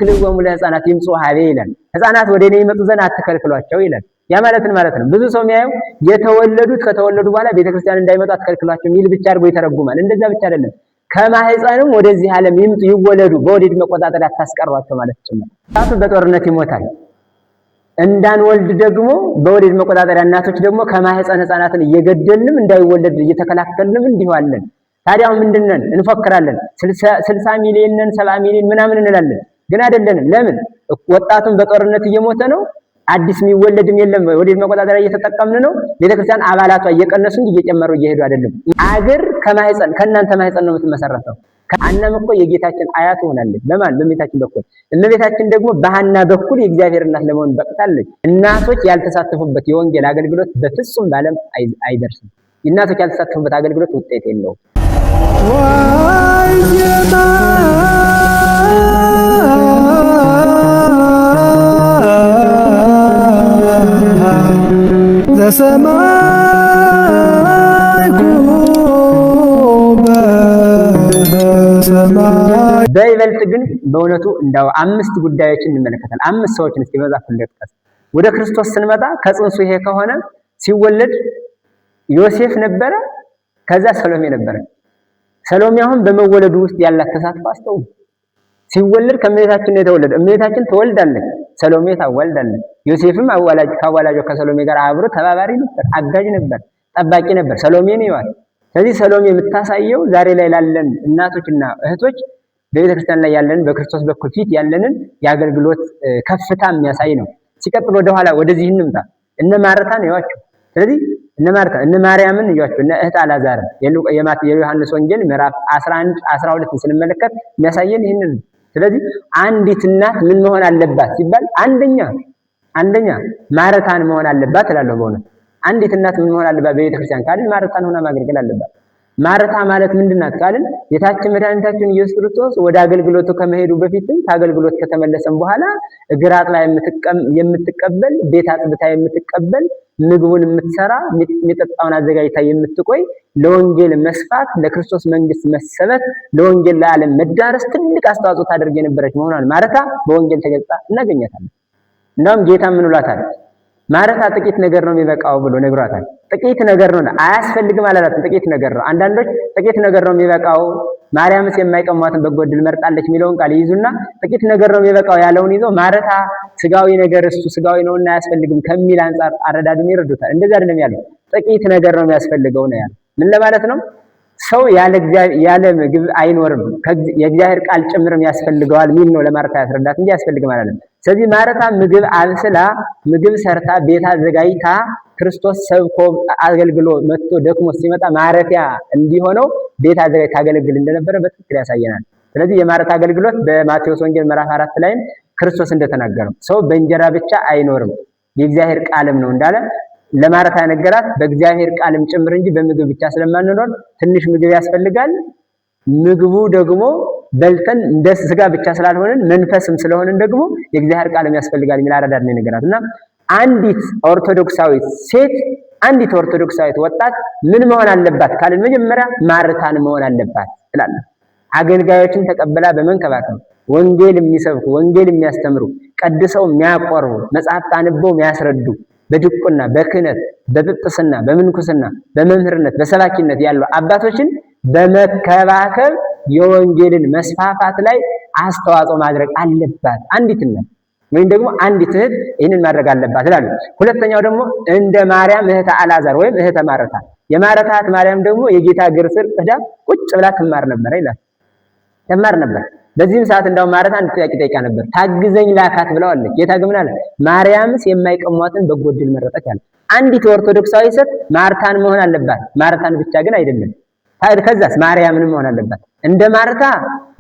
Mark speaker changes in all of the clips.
Speaker 1: ክልወሙ ለህፃናት ይምጹ ሀቤ ይላል። ህፃናት ወደ እኔ ይመጡ ዘንድ አትከልክሏቸው ይላል። ያ ማለትን ማለት ነው። ብዙ ሰው የሚያየው የተወለዱት ከተወለዱ በኋላ ቤተክርስቲያን እንዳይመጡ አትከልክሏቸው የሚል ብቻ አድርጎ ይተረጉማል። እንደዛ ብቻ አይደለም። ከማህፀንም ወደዚህ ዓለም ይምጡ ይወለዱ፣ በወሊድ መቆጣጠሪያ አታስቀሯቸው ማለት ጭምር። ራሱ በጦርነት ይሞታል። እንዳንወልድ ደግሞ በወሊድ መቆጣጠሪያ እናቶች ደግሞ ከማህፀን ህፃናትን እየገደልንም እንዳይወለድ እየተከላከልንም እንዲሁ አለን። ታዲያ ምንድነን? እንፎክራለን። 60 ሚሊዮን ነን፣ 70 ሚሊዮን ምናምን እንላለን፣ ግን አይደለንም። ለምን? ወጣቱን በጦርነት እየሞተ ነው። አዲስ የሚወለድም የለም። ወሊድ መቆጣጠሪያ እየተጠቀምን ነው። ቤተክርስቲያን አባላቷ እየቀነሱ እንጂ እየጨመሩ እየሄዱ አይደለም። አገር ከማህፀን ከእናንተ ማህፀን ነው የምትመሰረተው። ሐናም እኮ የጌታችን አያት ሆናለች። በማን? በእመቤታችን በኩል። እመቤታችን ደግሞ በሐና በኩል የእግዚአብሔር እናት ለመሆን በቅታለች። እናቶች ያልተሳተፉበት የወንጌል አገልግሎት በፍጹም በዓለም አይደርስም። እናቶች ያልተሳተፉበት አገልግሎት ውጤት የለውም። በይበልጥ ግን በእውነቱ እንደው አምስት ጉዳዮችን እንመለከታለን። አምስት ሰዎችን እስኪ መጽሐፍ እንጥቀስ። ወደ ክርስቶስ ስንመጣ ከጽንሱ ይሄ ከሆነ ሲወለድ ዮሴፍ ነበረ፣ ከዛ ሰሎሜ ነበረ። ሰሎሜ አሁን በመወለዱ ውስጥ ያላት ተሳትፎ አስተውሉ። ሲወለድ ከእመቤታችን ነው የተወለደ። እመቤታችን ትወልዳለች፣ ሰሎሜ ታዋልዳለች። ዮሴፍም አዋላጅ ካዋላጇ ከሰሎሜ ጋር አብሮ ተባባሪ ነበር፣ አጋዥ ነበር፣ ጠባቂ ነበር። ሰሎሜ ነው ይዋል። ስለዚህ ሰሎሜ የምታሳየው ዛሬ ላይ ላለን እናቶችና እህቶች በቤተ ክርስቲያን ላይ ያለንን በክርስቶስ በኩል ፊት ያለንን የአገልግሎት ከፍታ የሚያሳይ ነው። ሲቀጥል ወደኋላ ወደዚህ እንምጣ። እነ ማርታን እዩዋቸው። ስለዚህ እነ ማርታ እነ ማርያምን እዩዋቸው፣ እነ እህት አላዛርን የዮሐንስ ወንጌል ምዕራፍ 11 12 ስንመለከት የሚያሳየን ይህንን ነው። ስለዚህ አንዲት እናት ምን መሆን አለባት ሲባል አንደኛ ማርታን መሆን አለባት እላለሁ። በእውነት አንዲት እናት ምን መሆን አለባት በቤተ ክርስቲያን ካልን ማርታን ሆና ማገልገል አለባት። ማርታ ማለት ምንድናት ካልን ጌታችን መድኃኒታችን ኢየሱስ ክርስቶስ ወደ አገልግሎቱ ከመሄዱ በፊትም ከአገልግሎት ከተመለሰም በኋላ እግር አጥባ የምትቀበል፣ ቤት አጥብታ የምትቀበል፣ ምግቡን የምትሰራ፣ የሚጠጣውን አዘጋጅታ የምትቆይ፣ ለወንጌል መስፋት፣ ለክርስቶስ መንግስት መሰበክ፣ ለወንጌል ለዓለም መዳረስ ትልቅ አስተዋጽኦ ታደርግ የነበረች መሆኗን ማርታ በወንጌል ተገልጻ እናገኛታለን። እንደውም ጌታ ምን ብሏታል? ማርታ ጥቂት ነገር ነው የሚበቃው ብሎ ነግሯታል። ጥቂት ነገር ነው አያስፈልግም አላላትም። ጥቂት ነገር ነው። አንዳንዶች ጥቂት ነገር ነው የሚበቃው ማርያምስ የማይቀሟትን በጎ ዕድል መርጣለች የሚለውን ቃል ይይዙና ጥቂት ነገር ነው የሚበቃው ያለውን ይዘው ማርታ ስጋዊ ነገር እሱ ስጋዊ ነውና አያስፈልግም ከሚል አንጻር አረዳዱን ይረዱታል። እንደዚህ አይደለም ያለው፣ ጥቂት ነገር ነው የሚያስፈልገው ነው ያለው። ምን ለማለት ነው? ሰው ያለ ያለ ምግብ አይኖርም፣ የእግዚአብሔር ቃል ጭምርም ያስፈልገዋል ሚል ነው ለማርታ ያስረዳት እንጂ አያስፈልግም አላለም። ስለዚህ ማርታ ምግብ አብስላ ምግብ ሰርታ ቤት አዘጋጅታ ክርስቶስ ሰብኮ አገልግሎ መጥቶ ደክሞ ሲመጣ ማረፊያ እንዲሆነው ቤት አዘጋጅታ ታገለግል እንደነበረ በትክክል ያሳየናል። ስለዚህ የማርታ አገልግሎት በማቴዎስ ወንጌል ምዕራፍ 4 ላይም ክርስቶስ እንደተናገረው ሰው በእንጀራ ብቻ አይኖርም የእግዚአብሔር ቃልም ነው እንዳለ ለማርታ ነገራት። በእግዚአብሔር ቃልም ጭምር እንጂ በምግብ ብቻ ስለማንኖር ትንሽ ምግብ ያስፈልጋል። ምግቡ ደግሞ በልተን እንደ ስጋ ብቻ ስላልሆንን መንፈስም ስለሆንን ደግሞ የእግዚአብሔር ቃልም ያስፈልጋል የሚል አረዳድ ነው የነገራት። እና አንዲት ኦርቶዶክሳዊት ሴት፣ አንዲት ኦርቶዶክሳዊት ወጣት ምን መሆን አለባት ካልን መጀመሪያ ማርታን መሆን አለባት እላለሁ። አገልጋዮችን ተቀብላ በመንከባከብ፣ ወንጌል የሚሰብኩ፣ ወንጌል የሚያስተምሩ፣ ቀድሰው የሚያቆርቡ፣ መጽሐፍት አንብበው የሚያስረዱ፣ በድቁና፣ በክህነት፣ በጵጵስና፣ በምንኩስና፣ በመምህርነት፣ በሰባኪነት ያሉ አባቶችን በመከባከብ የወንጌልን መስፋፋት ላይ አስተዋጽኦ ማድረግ አለባት አንዲት እናት ወይም ደግሞ አንዲት እህት ይህንን ማድረግ አለባት ይላሉ። ሁለተኛው ደግሞ እንደ ማርያም እህተ አልዓዛር ወይም እህተ ማርታ፣ የማርታ እህት ማርያም ደግሞ የጌታ እግር ስር ሄዳ ቁጭ ብላ ትማር ነበር ይላል። ትማር ነበር። በዚህም ሰዓት እንዳው ማርታ አንድ ጥያቄ ጠይቃ ነበር። ታግዘኝ ላካት ብለዋለች። ጌታ ግን ምን አለ? ማርያምስ የማይቀሟትን በጎ ዕድል መረጠች አለ። አንዲት ኦርቶዶክሳዊ ሴት ማርታን መሆን አለባት። ማርታን ብቻ ግን አይደለም። ከዛስ ማርያምን መሆን አለባት። እንደ ማርታ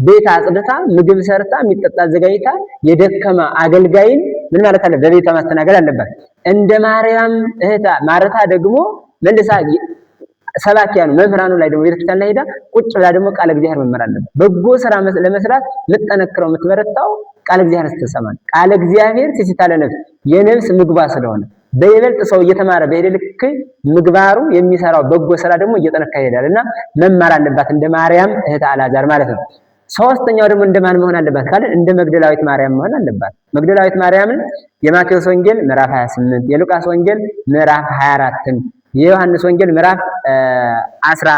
Speaker 1: ቤት አጽድታ፣ ምግብ ሰርታ፣ የሚጠጣ አዘጋጅታ የደከመ አገልጋይን ምን ማለት አለ በቤቷ ማስተናገድ አለባት። እንደ ማርያም እህታ ማርታ ደግሞ መልሳ ሰባኪያኑ መምህራኑ ላይ ደግሞ ቤተክርስቲያን ላይ ሄዳ ቁጭ ብላ ደግሞ ቃለ እግዚአብሔር መማር አለባት። በጎ ስራ ለመስራት የምትጠነክረው የምትበረታው ቃለ እግዚአብሔር ስትሰማ ነው። ቃለ እግዚአብሔር ሲሲታ ለነፍስ የነፍስ ምግቧ ስለሆነ በይበልጥ ሰው እየተማረ በሄደ ልክ ምግባሩ የሚሰራው በጎ ስራ ደግሞ እየጠነከረ ይሄዳል እና መማር አለባት እንደ ማርያም እህት አልዓዛር ማለት ነው። ሶስተኛው ደግሞ እንደማን መሆን አለባት ካለን እንደ መግደላዊት ማርያም መሆን አለባት። መግደላዊት ማርያምን የማቴዎስ ወንጌል ምዕራፍ 28፣ የሉቃስ ወንጌል ምዕራፍ 24ን፣ የዮሐንስ ወንጌል ምዕራፍ 10፣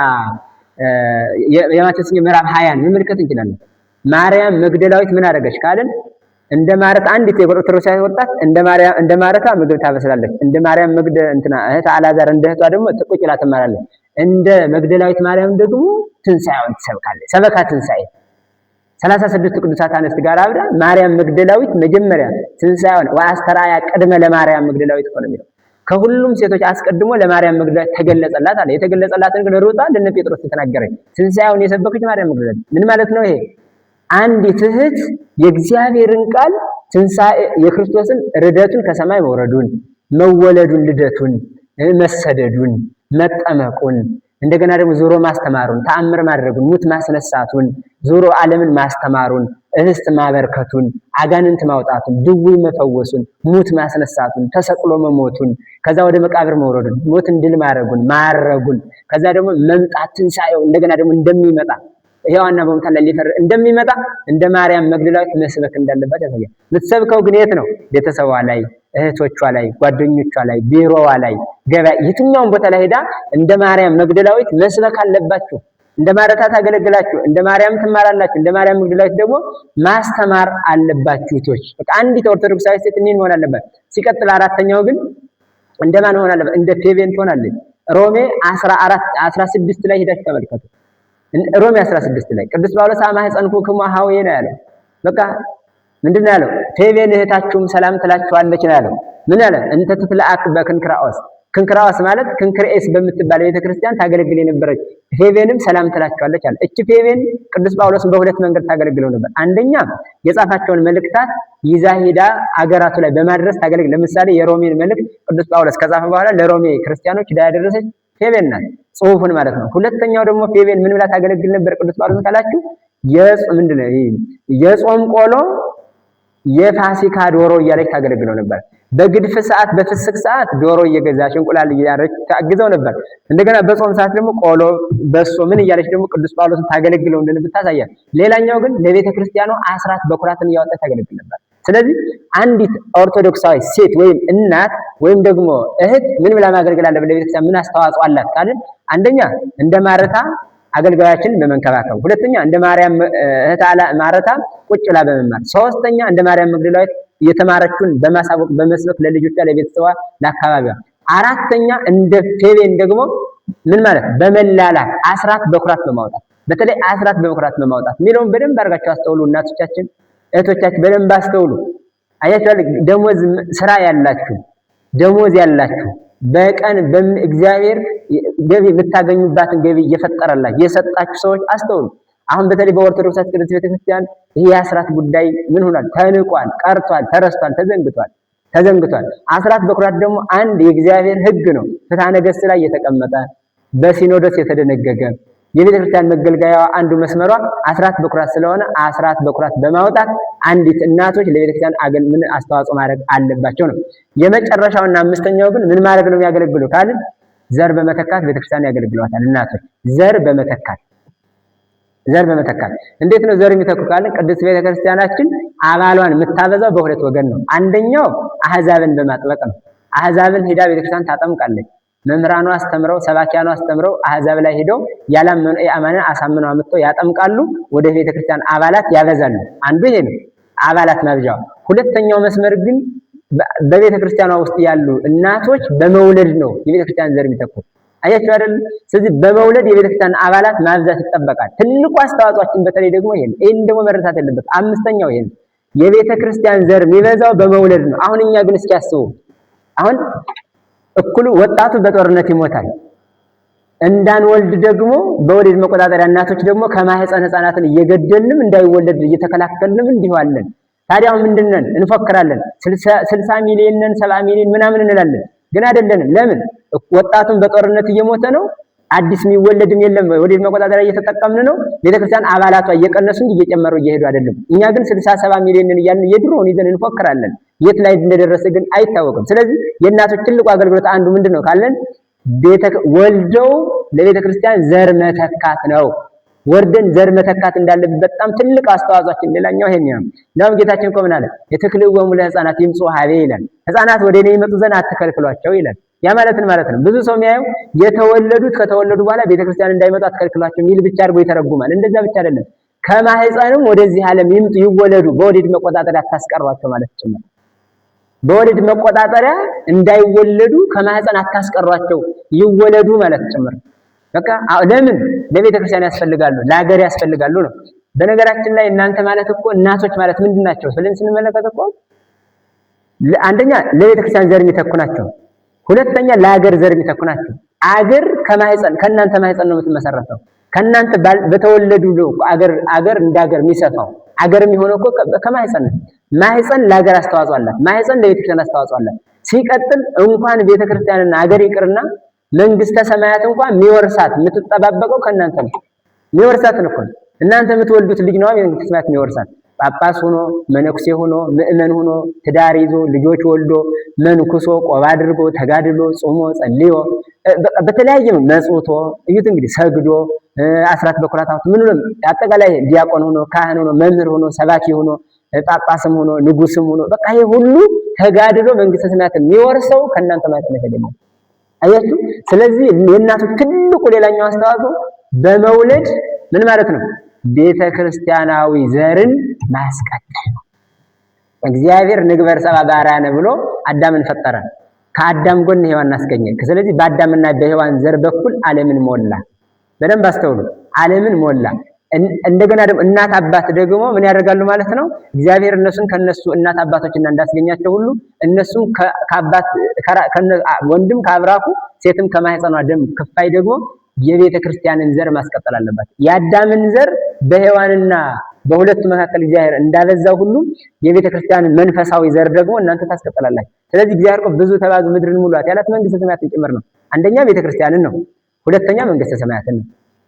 Speaker 1: የማቴዎስ ወንጌል ምዕራፍ 20ን መመልከት እንችላለን። ማርያም መግደላዊት ምን አደረገች ካልን እንደ ማረታ አንዲት የኦርቶዶክሳዊት ወጣት እንደ ማርያም እንደ ማረታ ምግብ ታበስላለች። እንደ ማርያም መግደ እንትና እህት አላዛር እንደ እህቷ ደግሞ ቁጭ ብላ ትማራለች። እንደ መግደላዊት ማርያም ደግሞ ትንሣኤውን ትሰብካለች። ሰበካ ትንሣኤ 36ቱ ቅዱሳት አንስት ጋር አብራ ማርያም መግደላዊት መጀመሪያ ትንሣኤውን ወአስተርአያ ቅድመ ለማርያም መግደላዊት እኮ ነው የሚለው። ከሁሉም ሴቶች አስቀድሞ ለማርያም መግደላዊት ተገለጸላት አለ። የተገለጸላትን ግን ሩጣ ለነ ጴጥሮስ የተናገረች ትንሣኤውን የሰበከች ማርያም መግደላዊት ምን ማለት ነው ይሄ? አንዲት እህት የእግዚአብሔርን ቃል ትንሣኤ የክርስቶስን ርደቱን ከሰማይ መውረዱን፣ መወለዱን፣ ልደቱን፣ መሰደዱን፣ መጠመቁን፣ እንደገና ደግሞ ዞሮ ማስተማሩን፣ ተአምር ማድረጉን፣ ሙት ማስነሳቱን፣ ዞሮ ዓለምን ማስተማሩን፣ እህስት ማበርከቱን፣ አጋንንት ማውጣቱን፣ ድውይ መፈወሱን፣ ሙት ማስነሳቱን፣ ተሰቅሎ መሞቱን፣ ከዛ ወደ መቃብር መውረዱን፣ ሞትን ድል ማድረጉን ማረጉን፣ ከዛ ደግሞ መምጣት ትንሣኤው እንደገና ደግሞ እንደሚመጣ ሕያዋንና በሙታን ላይ ሊፈርድ እንደሚመጣ እንደ ማርያም መግደላዊት መስበክ እንዳለባት ያሳያል። የምትሰብከው ግን የት ነው? ቤተሰቧ ላይ፣ እህቶቿ ላይ፣ ጓደኞቿ ላይ፣ ቢሮዋ ላይ፣ ገበያ፣ የትኛውን ቦታ ላይ ሄዳ እንደ ማርያም መግደላዊት መስበክ አለባችሁ። እንደ ማረታ ታገለግላችሁ፣ እንደ ማርያም ትማራላችሁ፣ እንደ ማርያም መግደላዊት ደግሞ ማስተማር አለባችሁ። እህቶች በቃ አንዲት ኦርቶዶክሳዊ ሴት እኒህን መሆን አለባት። ሲቀጥል አራተኛው ግን እንደማን መሆን አለባት? እንደ ፌቬን ትሆናለች። ሮሜ 14 16 ላይ ሄዳችሁ ተመልከቱ። ሮሜ 16 ላይ ቅዱስ ጳውሎስ አማኅፀንኩክሙ አኀውየ ነው ያለው። በቃ ምንድን ነው ያለው? ፌቬን እህታችሁም ሰላም ትላችኋለች ነው ያለው። ምን ያለ? እንተ ትትለአክ በክንክራኦስ። ክንክራኦስ ማለት ክንክርኤስ በምትባል ቤተክርስቲያን ታገለግል የነበረች ፌቬንም ሰላም ትላችኋለች አለ። እቺ ፌቬን ቅዱስ ጳውሎስን በሁለት መንገድ ታገለግለው ነበር። አንደኛ የጻፋቸውን መልእክታት ይዛ ሄዳ አገራቱ ላይ በማድረስ ታገለግል። ለምሳሌ የሮሜን መልእክት ቅዱስ ጳውሎስ ከጻፈ በኋላ ለሮሜ ክርስቲያኖች ዳ ያደረሰች ፌቬን ናት፣ ጽሁፉን ማለት ነው። ሁለተኛው ደግሞ ፌቬን ምን ብላ ታገለግል ነበር ቅዱስ ጳውሎስን ካላችሁ ምንድን ነው የጾም ቆሎ የፋሲካ ዶሮ እያለች ታገለግለው ነበር። በግድፍ ሰዓት በፍስክ ሰዓት ዶሮ እየገዛች እንቁላል እያረች ታግዘው ነበር። እንደገና በጾም ሰዓት ደግሞ ቆሎ በሶ ምን እያለች ደግሞ ቅዱስ ጳውሎስን ታገለግለው እንደነበር ታሳያል። ሌላኛው ግን ለቤተ ክርስቲያኗ አስራት በኩራትን እያወጣች ታገለግል ነበር። ስለዚህ አንዲት ኦርቶዶክሳዊ ሴት ወይም እናት ወይም ደግሞ እህት ምን ብላ ማገልገል አለበት? ለቤተ ክርስቲያን ምን አስተዋጽኦ አላት ካልን አንደኛ እንደ ማርታ አገልጋያችንን በመንከባከብ፣ ሁለተኛ እንደ ማርያም እህት ማርታ ቁጭ ብላ በመማር፣ ሶስተኛ እንደ ማርያም መግደላዊት የተማረችውን በማሳወቅ በመስበክ ለልጆቿ፣ ለቤተሰቧ፣ ለአካባቢዋ፣ አራተኛ እንደ ፌቤን ደግሞ ምን ማለት በመላላክ አስራት በኩራት በማውጣት፣ በተለይ አስራት በኩራት በማውጣት የሚለውን በደንብ አድርጋችሁ አስተውሉ። እናቶቻችን እህቶቻችን በደንብ አስተውሉ። አያችሁ፣ ደሞዝ ስራ ያላችሁ፣ ደሞዝ ያላችሁ፣ በቀን እግዚአብሔር ገቢ የምታገኙባትን ገቢ እየፈጠረላችሁ የሰጣችሁ ሰዎች አስተውሉ። አሁን በተለይ በኦርቶዶክስ ቅድስት ቤተክርስቲያን ይህ የአስራት ጉዳይ ምን ሆኗል? ተንቋል፣ ቀርቷል፣ ተረስቷል፣ ተዘንግቷል ተዘንግቷል። አስራት በኩራት ደግሞ አንድ የእግዚአብሔር ሕግ ነው። ፍትሐ ነገሥት ላይ የተቀመጠ በሲኖዶስ የተደነገገ የቤተ ክርስቲያን መገልገያዋ አንዱ መስመሯ አስራት በኩራት ስለሆነ አስራት በኩራት በማውጣት አንዲት እናቶች ለቤተ ክርስቲያን ምን አስተዋጽኦ ማድረግ አለባቸው ነው። የመጨረሻውና አምስተኛው ግን ምን ማድረግ ነው የሚያገለግሉ ካልን ዘር በመተካት ቤተክርስቲያን ያገለግሏታል። እናቶች ዘር በመተካት፣ ዘር በመተካት እንዴት ነው ዘር የሚተኩ ካልን ቅድስት ቤተክርስቲያናችን አባሏን የምታበዛው በሁለት ወገን ነው። አንደኛው አህዛብን በማጥበቅ ነው። አህዛብን ሄዳ ቤተክርስቲያን ታጠምቃለች። መምህራኑ አስተምረው ሰባኪያኑ አስተምረው አህዛብ ላይ ሄደው ያላመኑ የአማንን አሳምነው አምጥተው ያጠምቃሉ። ወደ ቤተክርስቲያን አባላት ያበዛሉ። አንዱ ይሄ ነው አባላት ማብዣው። ሁለተኛው መስመር ግን በቤተክርስቲያኗ ውስጥ ያሉ እናቶች በመውለድ ነው የቤተክርስቲያን ዘር የሚተኩ። አያችሁ አይደል? ስለዚህ በመውለድ የቤተክርስቲያን አባላት ማብዛት ይጠበቃል። ትልቁ አስተዋጽኦአችን በተለይ ደግሞ ይሄ ነው። ይሄን ደግሞ መረሳት የለበት። አምስተኛው ይሄ ነው። የቤተክርስቲያን ዘር የሚበዛው በመውለድ ነው። አሁን እኛ ግን እስኪ አስቡ። አሁን እኩሉ ወጣቱ በጦርነት ይሞታል። እንዳንወልድ ደግሞ በወሊድ መቆጣጠሪያ እናቶች ደግሞ ከማህፀን ህፃናትን እየገደልንም እንዳይወለድ እየተከላከልንም እንዲሁ አለን። ታዲያ አሁን ምንድን ነን? እንፎክራለን። 60 ሚሊዮን ነን፣ 70 ሚሊዮን ምናምን እንላለን፣ ግን አይደለንም። ለምን? ወጣቱን በጦርነት እየሞተ ነው። አዲስ የሚወለድም የለም። ወሊድ መቆጣጠሪያ እየተጠቀምን ነው። ቤተክርስቲያን አባላቷ እየቀነሱ እንጂ እየጨመሩ እየሄዱ አይደለም። እኛ ግን 60 70 ሚሊዮን ነን እያልን የድሮውን ይዘን እንፎክራለን። የት ላይ እንደደረሰ ግን አይታወቅም። ስለዚህ የእናቶች ትልቁ አገልግሎት አንዱ ምንድን ነው ካለን ወልደው ለቤተክርስቲያን ዘር መተካት ነው። ወርደን ዘር መተካት እንዳለብን በጣም ትልቅ አስተዋጽኦአችን ሌላኛው ይሄን ነው። እንደውም ጌታችን እኮ ምን አለ? ኢትክልእዎሙ ለሕፃናት ይምጽኡ ኀቤየ ይላል። ሕፃናት ወደ እኔ ይመጡ ዘንድ አትከልክሏቸው ይላል። ያ ማለትን ማለት ነው። ብዙ ሰው የሚያየው የተወለዱት ከተወለዱ በኋላ ቤተክርስቲያን እንዳይመጡ አትከልክሏቸው የሚል ብቻ አድርጎ ይተረጉማል። እንደዛ ብቻ አይደለም። ከማህፀንም ወደዚህ ዓለም ይምጡ ይወለዱ፣ በወሊድ መቆጣጠሪያ አታስቀሯቸው ማለት ጭምር። በወሊድ መቆጣጠሪያ እንዳይወለዱ ከማህፀን አታስቀሯቸው፣ ይወለዱ ማለት ጭምር። በቃ ለምን ለቤተ ክርስቲያን ያስፈልጋሉ፣ ለሀገር ያስፈልጋሉ ነው። በነገራችን ላይ እናንተ ማለት እኮ እናቶች ማለት ምንድን ናቸው ስልን ስንመለከት እኮ አንደኛ ለቤተ ክርስቲያን ዘር የሚተኩ ናቸው። ሁለተኛ ለሀገር ዘር የሚተኩ ናቸው። አገር ከማህፀን ከእናንተ ማህፀን ነው የምትመሰረተው። ከእናንተ በተወለዱ ነው አገር አገር እንደ አገር የሚሰፋው። አገር የሚሆነው እኮ ከማህፀን ነው። ማህፀን ለሀገር አስተዋጽኦ አላት። ማህፀን ለቤተክርስቲያን አስተዋጽኦ አላት። ሲቀጥል እንኳን ቤተክርስቲያንና አገር ይቅርና መንግስተ ሰማያት እንኳን የሚወርሳት የምትጠባበቀው ከእናንተ ነው። የሚወርሳትን እኮ እናንተ የምትወልዱት ልጅ ነው መንግስተ ሰማያት የሚወርሳት። ጳጳስ ሆኖ መነኩሴ ሆኖ ምእመን ሆኖ ትዳር ይዞ ልጆች ወልዶ መንኩሶ ቆብ አድርጎ ተጋድሎ ጾሞ ጸልዮ በተለያየ መጽውቶ እዩት እንግዲህ ሰግዶ አስራት በኩራት አውጥቶ ምን ነው አጠቃላይ ዲያቆን ሆኖ ካህን ሆኖ መምህር ሆኖ ሰባኪ ሆኖ ጳጳስም ሆኖ ንጉስም ሆኖ በቃ ይሄ ሁሉ ተጋድሎ መንግስተ ሰማያት የሚወርሰው ከእናንተ ማለት ነው የተገኘው። አያችሁ። ስለዚህ የእናቱ ትልቁ ሌላኛው አስተዋጽኦ በመውለድ ምን ማለት ነው? ቤተ ክርስቲያናዊ ዘርን ማስቀጠል ነው። እግዚአብሔር ንግበር ሰብአ በአርአያነ ብሎ አዳምን ፈጠረ። ከአዳም ጎን ሔዋንን አስገኘ። ስለዚህ በአዳምና በሔዋን ዘር በኩል ዓለምን ሞላ። በደንብ አስተውሉ። ዓለምን ሞላ። እንደገና ደግሞ እናት አባት ደግሞ ምን ያደርጋሉ ማለት ነው? እግዚአብሔር እነሱን ከነሱ እናት አባቶችና እንዳስገኛቸው ሁሉ እነሱም ከአባት ወንድም ከአብራኩ ሴትም ከማህፀኗ ደም ክፋይ ደግሞ የቤተ ክርስቲያንን ዘር ማስቀጠል አለባት። የአዳምን ዘር በሔዋንና በሁለቱ መካከል እግዚአብሔር እንዳበዛው ሁሉ የቤተ ክርስቲያንን መንፈሳዊ ዘር ደግሞ እናንተ ታስቀጥላላችሁ። ስለዚህ እግዚአብሔር እኮ ብዙ ተባዙ ምድርን ሙሏት ያላት መንግስተ ሰማያትን ጭምር ነው። አንደኛ ቤተ ክርስቲያንን ነው፣ ሁለተኛ መንግስተ ሰማያትን ነው።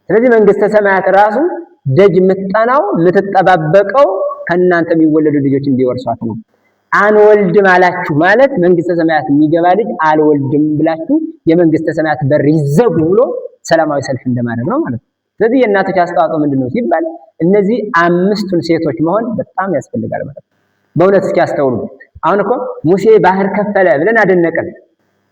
Speaker 1: ስለዚህ መንግስተ ሰማያት ራሱ ደጅ የምትጠናው የምትጠባበቀው ከእናንተ የሚወለዱ ልጆች እንዲወርሷት ነው። አንወልድም አላችሁ ማለት መንግስተ ሰማያት የሚገባ ልጅ አልወልድም ብላችሁ የመንግስተ ሰማያት በር ይዘጉ ብሎ ሰላማዊ ሰልፍ እንደማድረግ ነው ማለት ነው። ስለዚህ የእናቶች አስተዋጽኦ ምንድን ነው ሲባል እነዚህ አምስቱን ሴቶች መሆን በጣም ያስፈልጋል ማለት ነው። በእውነት እስኪ ያስተውሉ። አሁን እኮ ሙሴ ባህር ከፈለ ብለን አደነቅን።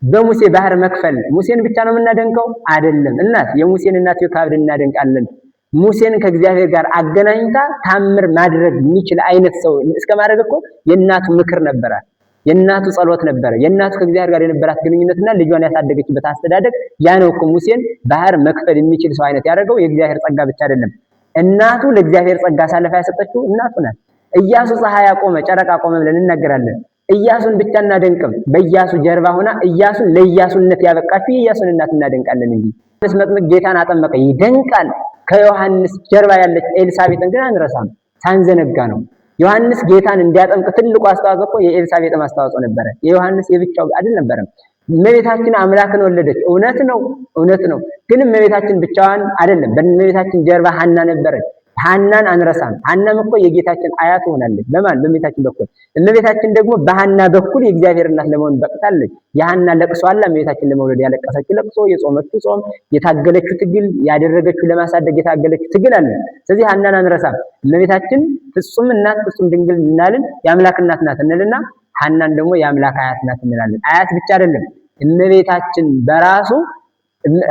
Speaker 1: በሙሴ ባህር መክፈል ሙሴን ብቻ ነው የምናደንቀው? አይደለም። እናት የሙሴን እናት ዮካብድ እናደንቃለን። ሙሴን ከእግዚአብሔር ጋር አገናኝታ ታምር ማድረግ የሚችል አይነት ሰው እስከ ማድረግ እኮ የእናቱ ምክር ነበራት፣ የእናቱ ጸሎት ነበረ፣ የእናቱ ከእግዚአብሔር ጋር የነበራት ግንኙነትና ልጇን ያሳደገችበት አስተዳደግ ያ ነው እኮ ሙሴን ባህር መክፈል የሚችል ሰው አይነት ያደረገው የእግዚአብሔር ጸጋ ብቻ አይደለም። እናቱ ለእግዚአብሔር ጸጋ አሳልፋ ያሰጠችው እናቱ ናት። ኢያሱ ፀሐይ አቆመ፣ ጨረቃ ቆመ ብለን እንናገራለን። ኢያሱን ብቻ እናደንቅም። በኢያሱ ጀርባ ሆና ኢያሱን ለኢያሱነት ያበቃችው የኢያሱን እናት እናደንቃለን እንጂ። ዮሐንስ መጥምቅ ጌታን አጠመቀ፣ ይደንቃል። ከዮሐንስ ጀርባ ያለች ኤልሳቤጥን ግን አንረሳም፣ ሳንዘነጋ ነው። ዮሐንስ ጌታን እንዲያጠምቅ ትልቁ አስተዋጽኦ እኮ የኤልሳቤጥም አስተዋጽኦ ነበረ። የዮሐንስ የብቻው አይደል። እመቤታችን አምላክን ወለደች። እውነት ነው፣ እውነት ነው። ግን እመቤታችን ብቻዋን አይደለም። በእመቤታችን ጀርባ ሐና ነበረች። ሐናን አንረሳም። ሐናም እኮ የጌታችን አያት ሆናለች። በማን? በእመቤታችን በኩል። እመቤታችን ደግሞ በሐና በኩል የእግዚአብሔር እናት ለመሆን በቅታለች። የሐና ለቅሶ አለ እመቤታችን ለመውለድ ያለቀሰችው ለቅሶ፣ የጾመችው ጾም፣ የታገለችው ትግል፣ ያደረገችው ለማሳደግ የታገለችው ትግል አለ። ስለዚህ ሐናን አንረሳም። እመቤታችን ፍጹም እናት ፍጹም ድንግል እናልን፣ የአምላክ እናት ናት እንልና ሐናን ደግሞ የአምላክ አያት ናት እንላለን። አያት ብቻ አይደለም፣ እመቤታችን በራሱ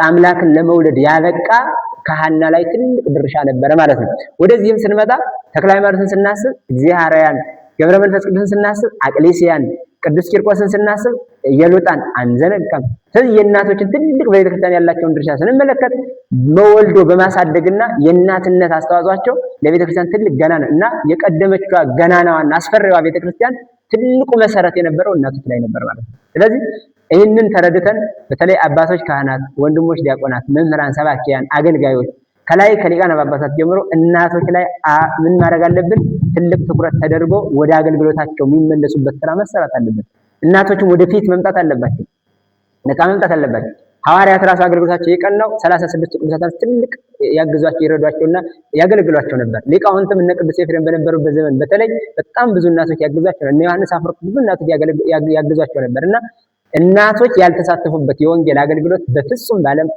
Speaker 1: አምላክን ለመውለድ ያበቃ ከሐና ላይ ትልቅ ድርሻ ነበረ ማለት ነው። ወደዚህም ስንመጣ ተክለ ሃይማኖትን ስናስብ እግዚአብሔርን፣ ገብረ መንፈስ ቅዱስን ስናስብ አቅሌስያን፣ ቅዱስ ቂርቆስን ስናስብ ኢየሉጣን አንዘነጋም። ስለዚህ የእናቶችን ትልቅ በቤተክርስቲያን ያላቸውን ድርሻ ስንመለከት መወልዶ በማሳደግና የእናትነት አስተዋጽኦአቸው ለቤተክርስቲያን ትልቅ ገና ነው እና የቀደመችዋ ገናናዋና አስፈሪዋ ቤተክርስቲያን ትልቁ መሰረት የነበረው እናቶች ላይ ነበር ማለት ነው። ስለዚህ ይህንን ተረድተን በተለይ አባቶች ካህናት፣ ወንድሞች ዲያቆናት፣ መምህራን፣ ሰባኪያን፣ አገልጋዮች ከላይ ከሊቃነ ጳጳሳት ጀምሮ እናቶች ላይ ምን ማድረግ አለብን? ትልቅ ትኩረት ተደርጎ ወደ አገልግሎታቸው የሚመለሱበት ስራ መሰራት አለበት። እናቶችም ወደፊት መምጣት አለባቸው፣ ነቃ መምጣት አለባቸው። ሐዋርያት ራሱ አገልግሎታቸው የቀናው 36ቱ ቅዱሳት ትልቅ ያግዟቸው ይረዷቸውና ያገለግሏቸው ነበር። ሊቃውንትም እነ ቅዱስ ኤፍሬም በነበሩበት ዘመን በተለይ በጣም ብዙ እናቶች ያግዟቸው፣ እነ ዮሐንስ አፈወርቅ ብዙ እናቶች ያግዟቸው ነበር እና እናቶች ያልተሳተፉበት የወንጌል አገልግሎት በፍጹም በዓለም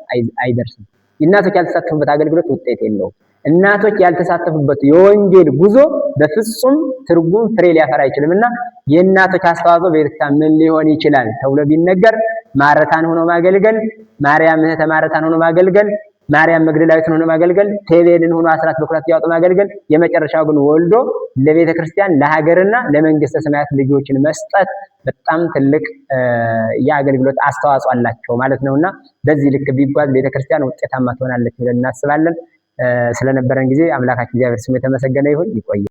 Speaker 1: አይደርስም። እናቶች ያልተሳተፉበት አገልግሎት ውጤት የለውም። እናቶች ያልተሳተፉበት የወንጌል ጉዞ በፍጹም ትርጉም ፍሬ ሊያፈራ አይችልም እና የእናቶች አስተዋጽኦ በቤተክርስቲያን ምን ሊሆን ይችላል ተብሎ ቢነገር ማረታን ሆኖ ማገልገል፣ ማርያም እህተ ማረታን ሆኖ ማገልገል፣ ማርያም መግደላዊትን ሆኖ ማገልገል፣ ቴቤልን ሆኖ አስራት በኩራት እያወጡ ማገልገል፣ የመጨረሻው ግን ወልዶ ለቤተ ክርስቲያን ለሀገርና ለመንግስተ ሰማያት ልጆችን መስጠት በጣም ትልቅ የአገልግሎት አስተዋጽኦ አላቸው ማለት ነውና በዚህ ልክ ቢጓዝ ቤተክርስቲያን ውጤታማ ትሆናለች ብለን እናስባለን። ስለነበረን ጊዜ አምላካችን እግዚአብሔር ስሙ የተመሰገነ ይሁን። ይቆያል።